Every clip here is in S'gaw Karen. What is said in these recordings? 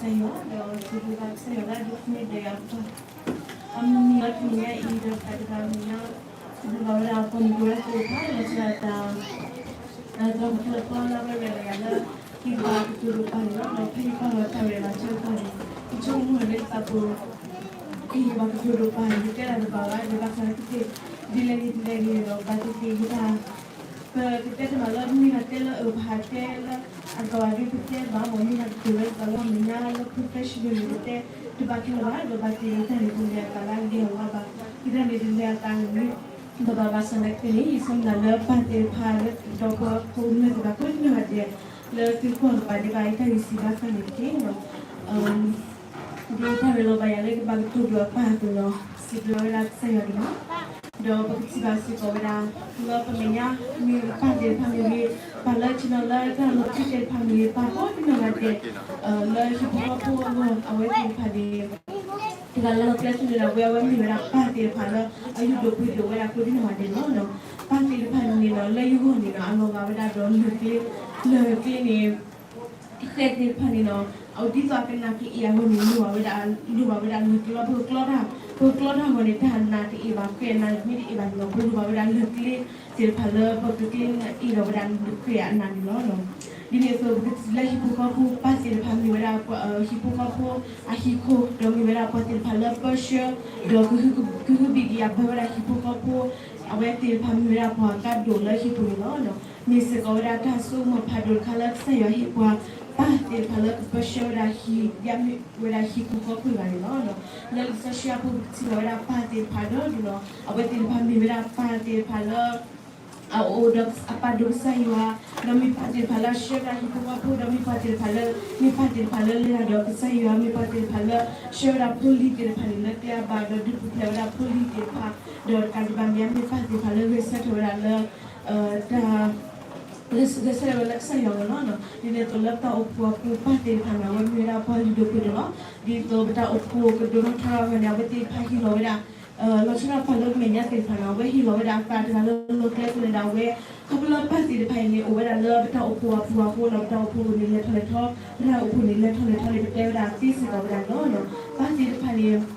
ကစၢ်ယွၤ ဒီးစံးဘျုးဘၣ်ကစၢ်ယွၤလၢအဒိးန့ၢ်ဒဲးအပှၤ အမုၢ်နံၤလၢတနံၤညါအံၤ ဒီးတၢ်တဂၤမံၤညါ စံးဘျုးဘၣ်ဝဲဒၣ်ပှၤမုၢ်ကရၢသ့ၣ်တဖၣ် လီၤဆီဒၣ်တၢ် တၢ်ကီတၢ်ခဲလၢပှဲၤလၢအဝဲရဲၣ်လီၤယၤလၢ ဟံၣ်ဘါကတိၤဒိးပာ်န့ၣ်လီၤ. ဒီးဖဲယကွၢ်လီၤတၢ်ရဲၣ်လီၤဆၢကတီၢ်န့ၣ် ယဆိကမိၣ်လၢယသးပူၤ ဟံၣ်ဘါကတိၤဒိးပာ်န့ၣ် ယတဲဒၣ်တဘၣ်ဘၣ် ဒီးဘၣ်ဆၣ်သနာ်က့ ဒ်လဲၣ်ဂ့ၤဒ်လဲၣ်ဂ့ၤဒီး ဘၣ်သ့ၣ်သ့ၣ်ယတၢ် ပကတဲတမံၤလၢမ့ၢ်ပတဲလၢအပဟးတဲလၢ အတကီၢ်ဘၣ်ဒုးပတဲဘၣ်မ့ၢ် မ့ၢ်ပကတိၤလၢသးလီမ့ၢ်ညါလၢ professional န့ၣ် ပတဲတဘၣ်ခဲလၢာ်ဘၣ် ဒီးဘၣ်သ့ၣ်သ့ၣ်တၢ်န့ၣ်တလဲၤအသးလၢအဂ့ၤအဝါဘၣ် ယတၢ်န့ၣ်တလဲၤအသးန့ၣ် ဒီးဘၣ်ဘၣ်ဆၣ်သနာ်က့န့ၣ် ယဆၢမုၢ်လၢ်လၢပၢ်သ့ၣ်တဖၣ်လၢ ဒီးပှၤဖိမုၣ်သ့ၣ်တဖၣ်ကိးဒံနီၢ်ဂၤဒဲး လၢသုကွၢ်ကပၤဒံးဘၣ်ယတၢ်ဂ့ၢ်စံးဘၣ်သးန့ၣ်တက့ၢ်. ဒ်တၢ်ရဲၣ်လီၤဘၣ်ယၤလၢယကဘၣ်ကတိၤဒိးအပၢ်အသိးလီၤ. စံးဘျုးဝဲဒၣ်ကစၢ်ယွၤဒိၣ်မး ဒီးပကထံၣ်ဘၣ်စ့ၢ်ကီးဝဲဒၣ် လၢပမဲာ်ညါမ့ၢ်ပၢ်သ့ၣ်တဖၣ်မ့ၢ်ဂ့ၤ ပၢ်လၢဆ့ၣ်နီၤလၢတၢ်လီၢ်ခံသ့ၣ်တဖၣ်မ့ၢ်ဂ့ၤ ပၢ်ကိးဒံနီၢ်ဂၤဒဲး လၢဟံၣ်ဖိဃီဖိအဂီၢ် အဝဲသ့ၣ်တဖၣ်န့ၣ် တဂၤလၢလီၢ်ကျဲဆူန့ၣ်ဒီး အဝဲအဝဲမ့ၢ်ဝဲဒၣ်ပၢ်သ့ၣ်တဖၣ်လၢ အလုၢ်ဒိၣ်ပှ့ၤဒိၣ်ဝဲဒၣ်ကိးဒံနီၢ်ဂၤဒဲးလီၤ. ပၢ်သ့ၣ်တဖၣ်န့ၣ်နီၤ လၢယဂီၢ်န့ၣ်နီၤ အလီၤဂာ်ဝဲဒၣ်ဒီးလၢၢ်ကျ့ လၢၢ်ကျ့န့ၣ် ဃဲသ့ၣ်တဖၣ်န့ၣ်နီၤ အဒ်သိးအကနၣ်ကအ့ၣ်အဂီၢ်န့ၣ် လိၣ်ဘၣ်ဝဲဒၣ် လိၣ်ဘၣ်ဝဲဒၣ်လၢၢ်ကျ့လီၤ. ပကကျီတၢ် ပကကျီတၢ်အဂီၢ်န့ၣ် တၢ်နးတအ့ၣ်ဘၣ် ဃဲအနးမ့ၢ်တအ့ၣ်ဘၣ်န့ၣ်နီၤ ပလိၣ်ဘၣ်ဝဲဒၣ်လၢၢ်ကျ့သ့ၣ်တဖၣ်လၢပကကျ့အ့ၣ်ဒီးဝဲဒၣ်ဃဲအနးန့ၣ်လီၤ. ဒ်န့ၣ်အသိး ပကထံၣ်လၢဟံၣ်ဖိဃီဖိပၢ်သ့ၣ်တဖၣ်မ့ၢ်ဝဲဒၣ် ဟံၣ်ဖိဃီဖိအဟံၣ်ခိၣ် ဒီးမ့ၢ်ဝဲဒၣ်ပှၤသ့ၣ်တဖၣ်လၢပၢဆှၢ ဒီးကဟုကယာ်ဘၢဝဲဒၣ်ဟံၣ်ဖိဃီဖိ အဝဲသ့ၣ်တဖၣ်မ့ၢ်ဝဲဒၣ်ပှၤကါဒိၣ်လၢဟံၣ်ပူၤန့ၣ်လီၤ. မ့ၢ်စ့ၢ်ကီးဝဲဒၣ်တၢ်ဆိကမိၣ်ဖးဒိၣ်တခါလၢကစၢ်ယွၤဟ့ၣ်ပှၤ ပၢ်သ့ၣ်တဖၣ်လၢကပၢဆှၢဝဲဒၣ်ဟံၣ် ဒ်မ့ၢ်ဝဲဒၣ်ဟံၣ်ခိၣ်ဃီခိၣ်တဂၤန့ၣ်လီၤ. လၢလံာ်စီဆှံအပူၤ ပကထံၣ်ဘၣ်ဝဲဒၣ်ပၢ်သ့ၣ်တဖၣ်ဒီးဒ်နီၤ အဝဲသ့ၣ်တဖၣ်မ့ၢ်ဝဲဒၣ်ပၢ်သ့ၣ်တဖၣ်လၢ အအိၣ်ဒီးအပၢ်ဒိၣ်ကစၢ်ယွၤ, ဒီးမ့ၢ်ပၢ်သ့ၣ်တဖၣ်လၢအဆှၢဝဲဒၣ်ဟံၣ်ဖိဃီဖိ, ဒီးမ့ၢ်ပၢ်သ့ၣ်တဖၣ်လၢ မ့ၢ်ပၢ်သ့ၣ်တဖၣ်လၢလဲၤတၢ်ဒီးကစၢ်ယွၤ, မ့ၢ်ပၢ်သ့ၣ်တဖၣ်လၢဆှၢဝဲဒၣ်ဖိလံၤသ့ၣ်တဖၣ်န့ၣ်လၢကျဲအဘါ, ဒီးဒုးပူၤဖျဲးဝဲဒၣ်ဖိလံၤသ့ၣ်တဖၣ်, ဒီးတကးဒံးဘၣ်န့ၣ် မ့ၢ်ပၢ်သ့ၣ်တဖၣ်လၢဂဲၤဆၢထၢၣ်ဝဲဒၣ်လၢ တၢ် လၢဂဲၤဆၢထၢၣ်ဝဲလၢကစၢ်ယွၤအဂီၢ်လီၤ. ဒ်န့ၣ်အသိးလၢပတၢ်အိၣ်ဖှိၣ်အပူၤ ပၢ်သ့ၣ်တဖၣ်န့ၣ် အဝဲမ့ၢ်ဝဲဒၣ်ပှၤလုၢ်ဒိၣ်ပှ့ၤဒိၣ်လီၤ. ဒ်သိးပတၢ်အိၣ်ဖှိၣ်ကဒိးထီၣ်ထီထီၣ်အဂီၢ်န့ၣ် အဝဲသ့ၣ်တဖၣ်ဟ့ၣ်လီၤဝဲဒၣ် လီၤဆီဒၣ်ပှၤလၢမဲာ်ညါသ့ၣ်တဖၣ်န့ၣ် အဝဲဟ့ၣ်လီၤဝဲဒၣ်အသးတဂၤလၢလီၢ်ကျဲအဃိန့ၣ်ဒီး အဝဲ ခီဖျိလၢပၢ်သ့ၣ်တဖၣ်အံၤန့ၣ် အိၣ်ဝဲဒၣ်လၢပတၢ်အိၣ်ဖှိၣ်အပူၤအဃိဒီး ပတၢ်အိၣ်ဖှိၣ်န့ၣ်လဲၤထီၣ်လဲၤထီ, ပတၢ်အိၣ်ဖှိၣ်န့ၣ်လဲၤထီၣ်လဲၤထီန့ၣ် ပတဲဝဲဒၣ်သ့စ့ၢ်ကီးဝဲဒၣ်န့ၣ်လီၤ. ပၢ်သ့ၣ်တဖၣ်န့ၣ် အဝဲသ့ၣ်တဖၣ်မ့ၢ်ပှၤလၢအဂဲၤပျုၢ်ဂဲၤဆှးဝဲဒၣ်လၢ ဒီးတမ့ၢ်ထဲလၢတၢ်အိၣ်ဖှိၣ်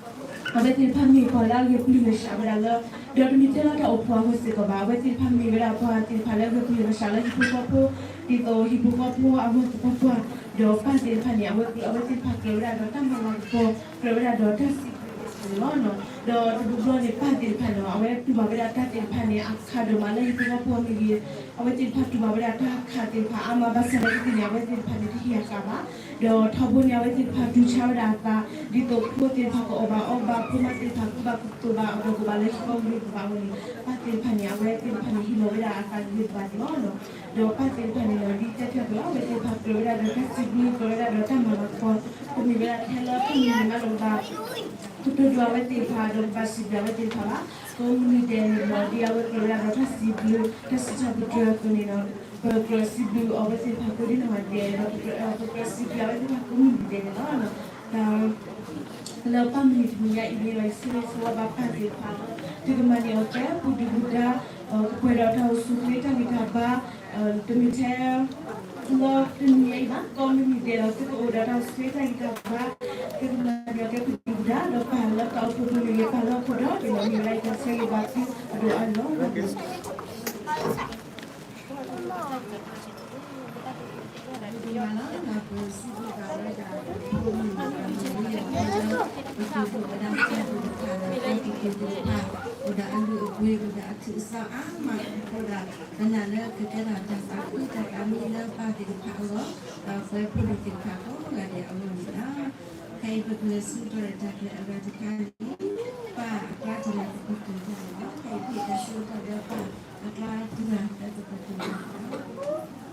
အဂီၢ်စ့ၢ်ကီးဘၣ်, အဝဲသ့ၣ်တဖၣ်မ့ၢ်ဝဲဒၣ်ပှၤသ့ၣ်တဖၣ်လၢအဂဲၤပျုၢ်ဂဲၤဆှးလၢဟံၣ်ဖိဃီဖိ, ဒ်သိးဟံၣ်ဖိဃီဖိအဂီၢ်သပှၢ်ပှၢ်, ဒီးပၢ်သ့ၣ်တဖၣ်န့ၣ် အဝဲသ့ၣ်တဖၣ်ကြၢးဝဲဒၣ်ဒီးတၢ်မၤလၤကပီၤ, ကြၢးဝဲဒၣ်ဒီးတၢ်စံးဘျုးကစၢ်ယွၤန့ၣ်လီၤ. ဒီးတဘျီဘျီန့ၣ် ပၢ်သ့ၣ်တဖၣ်န့ၣ် အဝဲတူၢ်ဘၣ်ဝဲဒၣ်တၢ်သ့ၣ်တဖၣ်န့ၣ် အခးဒိၣ်မးလၢဟံၣ်ဖိဃီဖိအမ့ၢ်ဂ့ၤ, အဝဲသ့ၣ်တဖၣ်တူၢ်ဘၣ်ဝဲဒၣ်တၢ်အခးသ့ၣ်တဖၣ်အါမး ဘၣ်ဆၣ်သနာ်က့န့ၣ် အဝဲသ့ၣ်တဖၣ်န့ၣ် တဟ့ၣ်အဃၣ်ဘၣ်. ဒီးထီဘိန့ၣ် အဝဲသ့ၣ်တဖၣ်တူၢ်ဆါဝဲဒၣ်အသး ဒ်သိးဖိသ့ၣ်တဖၣ်ကအီၣ်ဘၣ်အီဘၣ်, ဖိမါသ့ၣ်တဖၣ်ကူဘၣ်ကူသိးဘၣ် အီၣ်ဘၣ်ကူဘၣ်လၢဟံၣ်ဖိဃီဖိအဂီၢ်န့ၣ် ပၢ်သ့ၣ်တဖၣ်န့ၣ် အဝဲသ့ၣ်တဖၣ်န့ၣ် ဟ့ၣ်လီၤဝဲဒၣ်အသးဂ့ၤဂ့ၤဘၣ်ဘၣ်န့ၣ်လီၤ. ဒီးပၢ်သ့ၣ်တဖၣ်န့ၣ်လီၤ ဒ်တဲတၢ်ကလီၤ အဝဲသ့ၣ်တဖၣ်ကြၢးဝဲဒၣ်ဒီးတၢ်စံးဘျုး ကြၢးဝဲဒၣ်ဒီးတၢ်မၤလၤကပီၤ, တမ့ၢ်ဝဲဒၣ်ထဲလၢပမုၢ်နံၤမးဒီးဘၣ် ကတိၤဒိအဝဲသ့ၣ်တဖၣ် ဒီးကဘၣ်စံးဘျုးအဝဲသ့ၣ်တဖၣ်ဘၣ်. ကိးမုၢ်နံၤဒဲးန့ၣ်လီၤ ဒ်အဝဲကြၢးဝဲဒၣ်ဒီးတၢ်စံးဘျုး တၢ်စံးထီၣ်ပတြၢၤအသိးန့ၣ်လီၤ, ပကြၢးစံးဘျုးအဝဲသ့ၣ်တဖၣ်ကိးဒံနီၢ်ဂၤဒဲး ဒီးပကြၢးစံးဘျုးအဝဲသ့ၣ်တဖၣ်ကိးမုၢ်နံၤဒဲးန့ၣ်လီၤ. လၢပၢ်မုၢ်နံၤတနံၤညါအံၤန့ၣ်လီၤ ယဆၢဂ့ၤဆၢဝါဘၣ်ပၢ်သ့ၣ်တဖၣ်လၢ သုကမၤန့ၢ်အီၤကဲပှၤဒုၣ်ပှၤဒါ ကပှဲၤဒီးတၢ်အိၣ်ဆူၣ်ချ့တၢ်ဂံၢ်တၢ်ဘါ တမ့ၢ်ထဲ လၢတနံၤညါအံၤဘၣ် ကိးမုၢ်နံၤဒဲးလီၤ သုကအိၣ်ဒီးတၢ်အိၣ်ဆူၣ်ချ့တၢ်ဂံၢ်တၢ်ဘါ သုကမၤန့ၢ်အီၤကဲပှၤဒုၣ်ပှၤဒါ ဒီးပၢ်လၢပတၢ်အိၣ်ဖှိၣ်ပူၤန့ၣ် ပၢ်လၢအခိၣ်ဒီဘ့ၣ်လီၤ မ့ၢ်ဝဲဒၣ်ယတၢ်ဆၢဂ့ၤဘၣ်သုအဒိၣ်အါန့ၣ်လီၤ. ဒ်န့ၣ်လီၤ ပစံးဘျုးဘၣ်ဝဲဒၣ် ဖိမုၣ်ဒီးမုၣ်လၢ ပစံးဘျုးဝဲဒၣ်တၢ်သ့ၣ်တဖၣ်ဒီး တၢ်သ့ၣ်သ့ၣ်တဖၣ် အိၣ်ဒီးအလုၢ်အပှ့ၤ အိၣ်ဒီးအထုးအစီအါမးအဃိဒီး ကနၣ်လၢကကဲထီၣ်တၢ်သးခုတၢ်သးမံလၢပၢ်သ့ၣ်တဖၣ်အဂီၢ် ဒီးပဝဲဖိဒံးသ့ၣ်တဖၣ်ကိးဂၤဒဲးအဂီၢ်န့ၣ်လီၤ. ခဲအံၤပကလဲၤဆူတၢ်ရဲၣ်တၢ်ကျဲၤအဂၤတခါန့ၣ် ပၢ်အကျါတဂၤသပှၢ်ကတၢၢ်န့ၣ်လီၤ. ခဲအံၤဖဲတၢ်ဆၢကတီၢ်လၢပၢ်အကျါတဂၤလၢသပှၢ်ကတၢၢ်န့ၣ်လီၤ.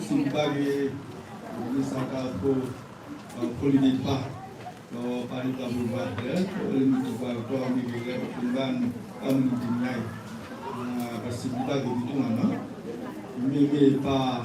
စံးဘျုးဘၣ်က့ၤ မုၢ်ဆါခါအဖိ ဖိလံၤသ့ၣ်တဖၣ် ဒီးပၢ်ဒီးပၢ်မိၢ်ပၢ်လၢ လၢမုၢ်တပှၢ်ကတီၢ်မ့ၢ်ဂ့ၤ လၢပသ့ၣ်ညါ ပၢ်မုၢ်နံၤတနံၤညါအံၤ ပစံးဘျုးဘၣ်က့ၤသုဒိၣ်မးနီၤ. မ့မ့ၢ်ပၢ်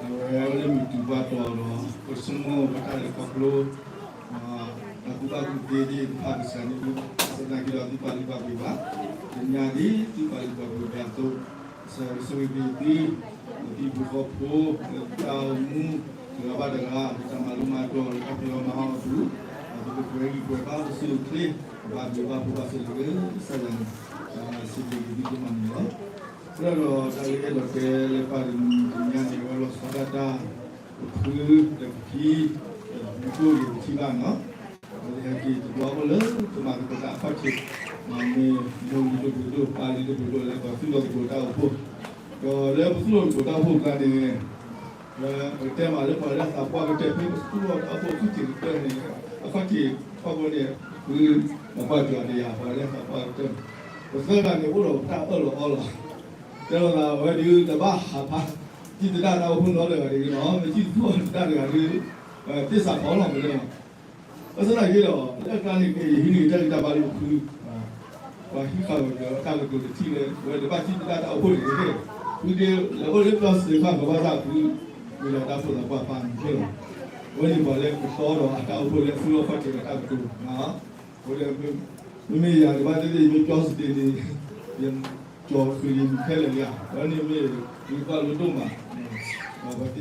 အဝဲ ဝဲလၢမုၢ်တူၢ်ဘၣ်တီၤဒီး ပဆိကမိၣ်ပတၢ်လဲၤခီဖျိ တၢ်ကူၣ်ဘၣ်ကူၣ်သ့သ့ၣ်တဖၣ်ကစၢ်န့ၣ် သနာ်က့ဒီးသုပာ်လုၢ်ပာ်ပှ့ၤဘၣ်, တနံၤအံၤဒ်သုပာ်လုၢ်ပာ်ပှ့ၤဘၣ်အသိး, ကစၢ်ယွၤကဆိၣ်ဂ့ၤက့ၤသု, ဒီးသုဟံၣ်ဖိဃီဖိ, လၢသုတၢ်အိၣ်မူ တဂၤဘၣ်တဂၤ လၢတၢ်မၤလိမၤဒိး လၢတၢ်ဖံးအီၣ်မၤအီၣ်အပူၤ, ဒီးသုကပှဲၤဂံၢ်ပှဲၤဘါအိၣ်ဆူၣ်အိၣ်ချ့, ကဘၣ်ဘျုးဘၣ်ဖှိၣ်ဘၣ်ဆိၣ်ဂ့ၤလၢကစၢ်ယွၤန့ၣ် စံးဘျုးက့ၤသုဒိၣ်မးန့ၣ်လီၤ. အဃိဒီးတၢ်လၢအဲၣ်ဒိးတဲလၢပၢ်တနံၤညါန့ၣ် အဝဲလီၤဆီဒၣ်တၢ် ပဖု ဒီးပဖံ ဒီးပဖုကိၣ်ဂ့ၤပထံၣ်ဘၣ်နီၤ, ဒီးဟဲက့ၤတဘျီအိၣ်လၢပမၤသကိးတၢ်အခီၣ်ထံး, မ့ၢ်မိၢ်လုၢ်ဒိၣ်ပှ့ၤဒိၣ် ပၢ်လုၢ်ဒိၣ်ပှ့ၤဒိၣ်လၢပသူၣ်လီၤသကိးတၢ်အိၣ်ဖှိၣ်, ဒီးလၢပသူၣ်လီၤသကိးတၢ်အိၣ်ဖှိၣ်ကျါန့ၣ် ပကတဲမးလၢပှၤလၢသးပှၢ်ကတၢၢ် ဖဲပသူၣ်လီၤတၢ်အိၣ်ဖှိၣ် သူၣ်တ့ၢ်ကတၢၢ်န့ၣ် အခီၣ်ထံးခီၣ်ဘိန့ၣ် ဖု ဒီးပှၤကၠီၤတယၤ ပှၤလၢသးပှၢ်ကတၢၢ်, ပသၢဂၤန့ၣ် အိၣ်ဒီးပတၢ်အၢၣ်လီၤအီလီၤ, တဲလီၤသးဝဲဒုး တဘၣ်ဟးဖး စံၣ်တဒၣ်တၢ်အိၣ်ဖှိၣ်နီတဂၤတဂ့ၤနီၤ, မ့ၢ်စံၣ်တဒၣ်တၢ်တဂၤဒီး သ့ၣ်စးထီၣ်လီၤမ့ၢ်လီၤ. ဘၣ်ဆၣ်သနာ်က့ဒီး လၢအကျါန့ၣ် ကယဟံးန့ၢ်တၢ်ဂံၢ်တၢ်ဘါလၢပဖု ပှၤဟံးဃာ်ဝဲဒီးတၢ်ကတိၤတထံၣ်လၢ ဝဲတဘၣ်စံၣ်တဒၣ်တၢ်အိၣ်ဖှိၣ်န့ၣ်တဂ့ၤ, ဖုဒ့ လဲၤအိၣ်လၢပျီစ့ၤခီၣ် ကဘၣ်သးဖု မ့ၢ်လီၤတၢ်ဖိသးပှၢ်ပၢ်န့ၣ်တဂ့ၤလီၤ. အဝဲန့ၣ်ပှၤလၢကတီဒီးအတၢ်အိၣ်ဖှိၣ်လၢသူၣ်လီၤခီၣ်ထံးဒီးတၢ်ကတိၤ အဃိဒီး မ့မ့ၢ်ယၤတဘၣ်သ့ၣ်သ့ၣ် ယမ့ၢ်ပျီစ့ၤန့ၣ် ယကၠီၤဃ့လံခဲလၢာ်လံဧါ, အဝဲန့ၣ်မ့ၢ် ယသးလိဒိၣ်မး ပှၤသ့ၣ်နီၣ်ထီၣ်က့ၤ ပှၤကၠီၤသ့ၣ်ကသ့ၣ်နီၣ်ဝဲ တၢ်ကတိၤလၢ ပတဘၣ်ဟးသဒၣ်တၢ်အိၣ်ဖှိၣ်တဂ့ၤနီၤ, ဖဲဒုးပသၢဂၤဒုးပတဲဒီးလီၤ, ပမ့ၢ်ဖု ယအဲၣ်ဘၣ်တၢ်အိၣ်ဖှိၣ်, ယတီဒီးတၢ်အိၣ်ဖှိၣ်, မ့ၢ်အိၣ်လၢစတ့ဂၤဘၣ်ဆၣ် ပကပာ်လီၤန့ၣ်တဂ့ၤလီၤ. ပဝဲဒၣ်ပတနံၤညါပထံၣ်ဘၣ်က့ၤပဖု ဒီးပထံၣ်ဘၣ်က့ၤပဖံ ဒီးပဖုကိၣ်ဂ့ၤသ့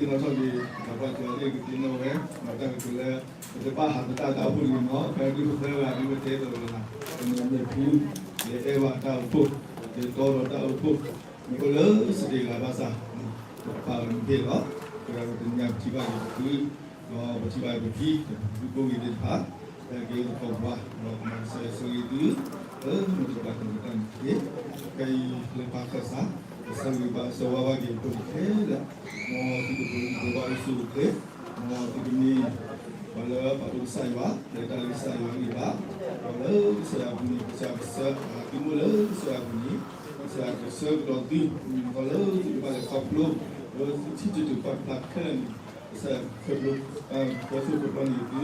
ၣ်တဖၣ် ဟဲက့ၤသကိးပှၤ ဒီးကမၤကစၢ်ယွၤဆိၣ်ဂ့ၤသု လၢမုၢ်တပှၢ်တၢၢ်တၢ်န့ၣ်တက့ၢ်. ခဲအံၤလၢပၢ်ခၢၣ်စး ကဆၢဂ့ၤဘၣ်ဆၢဝါဘၣ်က့ၤဖိဒံးခဲလၢာ်, မ်သုကပှဲၤဂံၢ်ပှဲၤဘါအိၣ်ဆူၣ်အိၣ်ချ့, မ်သုကမ့ၢ် ပှၤလၢပာ်ဒိၣ်ကစၢ်ယွၤ လၢတၢ်လၢကစၢ်ယွၤဂံၢ်ဘါ, ဒီးလၢကစၢ်ယွၤအပူၤန့ၣ် ကစၢ်ယွၤကဆၢအသုမိၢ်လၢကစၢ်ယွၤပူၤန့ၣ်, ကစၢ်ယွၤကဆၢကတီၢ်သု မ့ၢ်ကီးလၢသုကဘၣ်လဲၤခီဖျိ လၢသုထံၣ်တတုၤပှၤတဖၣ်ခဲလၢာ်န့ၣ်, ကစၢ်ယွၤကဆၢကတီၢ်သု ကဆၢကတီၢ်န့ၣ်သု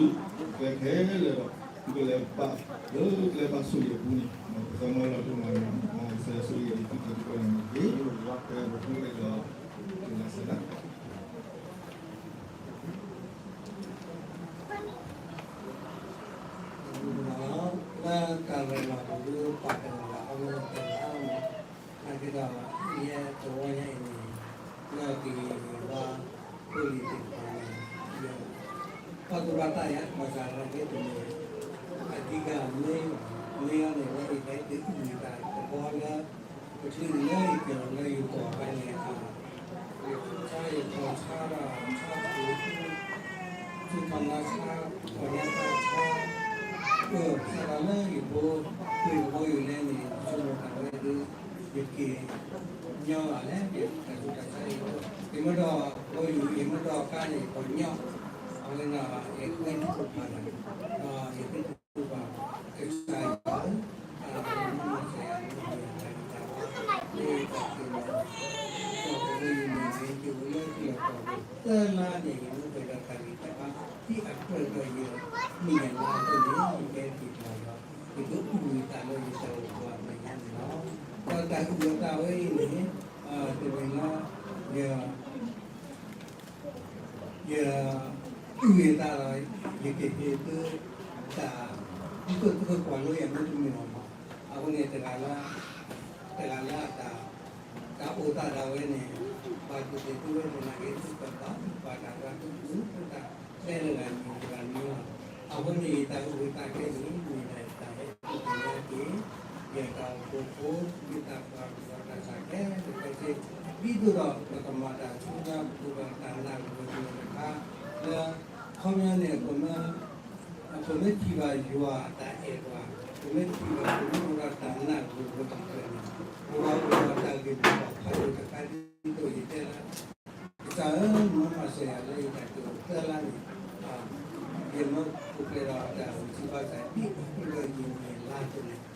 ကျဲခဲလၢာ်ဒီး သုကလဲၤဘၣ်လၢကျဲဘၣ်ဆိၣ်ဂ့ၤအပူၤန့ၣ်, ပသးမၤလီၤဒိၣ်မးန့ၣ် ကစၢ်ယွၤဆိၣ်ဂ့ၤသုတကပၤန့ၣ်တက့ၢ်. ပဖုအဲၣ်ဒိး တုၤလၢစဲးလၢ လၢတၢ်ရဲၣ်လီၤပူၤဒုးပာ်တၢ်လီၤ အဝဲတၢ်လီၤ နာ်က့ဒီး ယဲတဝီညါအံၤန့ၣ် လၢကယဲၢ်ယဲၢ်ဘါ ဖိလံၤသ့ၣ်တဖၣ်န့ၣ် ယ ပှၤကူၣ်ဘၣ်တၢ်ယါ ဘၣ်ဆၣ်သနာ်က့တမ့ၢ် အဓိက မ့ၢ် မ့ၢ်အီၤန့ၣ် ဝဲအံၤဖဲဒုးအုၣ်န့ၢ်တၢ်သဘီလၢ ပချုးန့ၣ်လၢယကလီၤလၢယကီၢ်ဖဲန့ၣ် ယဆါယထီၣ်ဆါဒီးဆါပူၤ ဆူထီၣ်နါဆါ ထီၣ်နါတၢ်ဆါ အၢ ဆါဒီးလၢယဖိ ပှ့ၤသဘီယူၤလဲန့ၣ် ယဆိကမိၣ်တၢ်ဝဲဒုး ယက့ၤညီဘၣ်လဲၣ် ယတၢ်ဆူးတၢ်ဆါအံၤ ယမ့ၢ်ဒိးသဘီယူၤ ယမ့ၢ်ဒိးကါန့ၣ် ယကညီ အဝဲန့ၣ် ယဃ့ထုကဖၣ်တၢ် ဒီးယဃ့ထုကဖၣ် ကစၢ်ယွၤဧၢ, အဝဲမ့ၢ်ကစၢ်ယွၤမ့ၢ်တၢ်ဂ့ၤတၢ်ဝါ လၢယတၢ်သ့ၣ်ညါ ဒီးပဝဲယမ့ၢ်ဂ့ၤ ယအိၣ်လၢဟံၣ်လီၤကီၢ်ပူၤ သၢလါန့ၣ် ယမ့ၢ်ပှဲၤဒီးတၢ်ဂံၢ်တၢ်ဘါ ဒ်အကြၢးဒီးယမဲာ်ညါလၢအသိးန့ၣ် ယကဲက့ၤတၢ်ဒီး ယကအုၣ်န့ၢ်တၢ်လၢယတၢ်အိၣ်ဖှိၣ်အမဲာ်ညါန့ၣ်လီၤ. ဒီးတၢ်အုၣ်အသးဝဲအံၤန့ၣ် တမ့ၢ်လၢ ယ ယအုၣ်ယသးဒီး ယကဟ့ၣ်သု တၢ် သုကကွၢ်လိယၤမ့ၢ်တမ့ၢ်လီၤမး. အဃိန့ၣ် တဂၤလၢ တဂၤလၢအတၢ် တၢ်အိၣ်သးဒၣ်ဝဲန့ၣ် ဘၣ်သ့ၣ်သ့ၣ်သုဝဲသနာ်က့ သုကဘၣ်ဘၣ်တၢ်သး သုကအိၣ်တၢ် ကျဲတဂၤန့ၣ်တဂၤန့ၣ်လီၤ. အဃိန့ၣ် ယတၢ်အုၣ်ယသးခဲအံၤ မ့ၢ်ဒၣ်ယတၢ်ဟဲအုၣ်သးက့ၤ ယတၢ်အိၣ်ဖှိၣ်ဖိ ယတၢ်ပှၤကညီတၢ်ဆါခဲလၢာ်ခဲဆ့ ဒ်သိးဒီးပကမၤတၢ်ဆူညါ ပကမၤတၢ်နၢ်ပၢၢ်တခါ လၢ ခီပညီန့ၣ် ပမ့ၢ်ထံၣ်ဘၣ်ယွၤအတၢ်အဲၣ်ပှၤ ပမ့ၢ်ထံၣ်ဘၣ်ပမ့ၢ်အိၣ်ဒီးတၢ်နၢ်ပၢၢ်တဖၣ်န့ၣ် ပဘၣ်အိၣ်ဒီးတၢ်ဂ့ၢ်မိၢ်ပှၢ်ဖးဒိၣ်တခါ ဒ်သိးယတဲလၢ ကစၢ်ဧၢ မ်မၤစၢၤယၤလၢယတၢ်ကတိၤသၢလါန့ၣ် ယမ့ၢ်ပူၤဖျဲးဒီးတၢ်အိၣ်ဆူၣ်ဘၣ်ဆၣ် ဒ်အကြၢးဒီးယမဲာ်ညါအသိးန့ၣ် ယကအုၣ်န့ၢ်တၢ်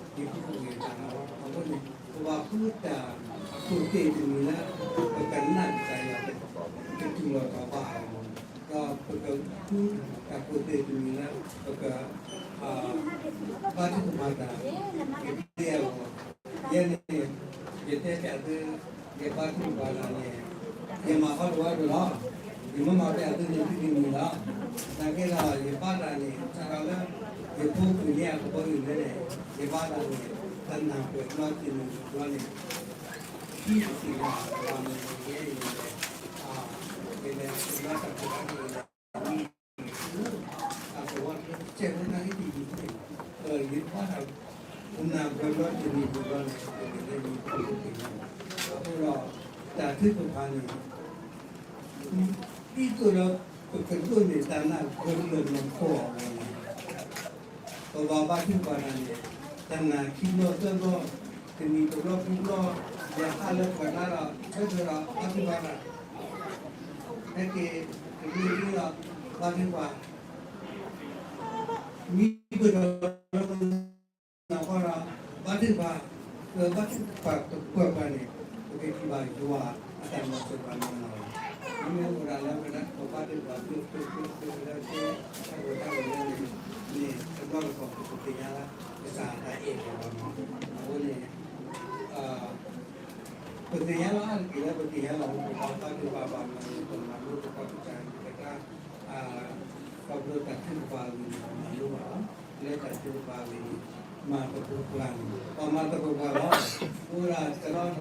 လီၤ. အဃိန့ၣ် ပဘၣ်ဃုတၢ်ကူၣ်သ့တမံၤလၢ ပကနၣ်ကစၢ်ယွၤ ကတူၢ်လိာ်ထီၣ်ဘၣ်အဂီၢ် ဒီးပကဃုတၢ်ကူၣ်သ့တမံၤလၢ ပက ဘါထုကဖၣ်တၢ် ကသ့အဂီၢ် ယဲန့ၣ် ယတဲပျးသု ယဘါထုကဖၣ်တၢ်န့ၣ် ယမၤဟီတဝါဒိၣ်လီၤ. ယမ့ၢ်မၤဖဲအသိးန့ၣ် သုကနံၤလီၤ. နာ်က့ဒီး ယဘၣ်တၢ်န့ၣ် စးထီၣ်လၢ ယဖိပူၤန့ၣ်အကဘီယူၤလၢန့ၣ် ယဘၣ်တၢ်န့ၣ် တနၢ်ပှဲၤဘျီတနံၤဘျီန့ၣ် ခံတသ့ၣ်ညါ ပှၤမ့ၢ်ဂ့ၤဂ့ၤန့ၣ် ကလဲၤကလီတၢ်ဖိတၢ်လံၤန့ၣ် အသဝီတဖျၢၣ် ကဲဝဲဒၣ်အံၤတယံၤန့ၣ် ယဘၣ်တၢ် တနၢ်ပှဲၤဘျီတနံၤဘျီန့ၣ် ကလဲၤလၢယဖိပူၤန့ၣ် အဃိဒီး တၢ်ထုကဖၣ်န့ၣ် ဒ်သိးဒီး ပကဒိးန့ၢ်တၢ်နၢ်ပၢၢ်လၢနီၢ်ခိအဂီၢ်န့ၣ် ပဘၣ်ဘါထုကဖၣ်တၢ်န့ၣ် တနၤခံဘျီသၢဘျီ တနံၤတဘျီခံဘျီ ယဟးလၢပှၤကျါဒီး ဆၢထၢၣ်ဒီးဘါထုကဖၣ်တၢ် ဟဲက့ၤတနံၤနံၤဒီး ဘါထုကဖၣ် မံပဒီး နီၢ်ကီၢ်ဒီး ဘါထုကဖၣ် ပဘါထုကဖၣ်ကကွဲၢ်ပှၤန့ၣ် ပကထံၣ်ဘၣ်ယွၤအတၢ်မၤစၢၤပှၤနီၢ်နီၢ်လီၤ. မ့မ့ၢ်အိၣ်ဒၣ်လၢပဘါထုကဖၣ် ပကလၢကဲ တၢ်ဂီၤတၢ်ဂီၤလၢန့ၣ် န့ၣ်တဘျီတခီၣ် ပသ့ၣ်ညါလၢ ကစၢ်တၢ်အဲၣ်ပှၤလီၤ. အဃိန့ၣ် ပသ့ၣ်ညါလီၤအါတက့ၢ်လၢပသ့ၣ်ညါလီၤ ပဘါထုကဖၣ်ဘၣ်မနုၤ ပမၤလိပကီၢ်ပကစၢ်ကတၢၢ် ခီဖျိတၢ်ထုကဖၣ်အဂ့ၢ်န့ၣ် ပမၤလိဘၣ်လီၤ. လၢတၢ်ထုကဖၣ်အဂ့ၢ်န့ၣ် မၤသကိးပှၤန့ၣ် ပှၤမၤသကိးပှၤလီၤ. အိၣ်ဒၣ်တလီၢ်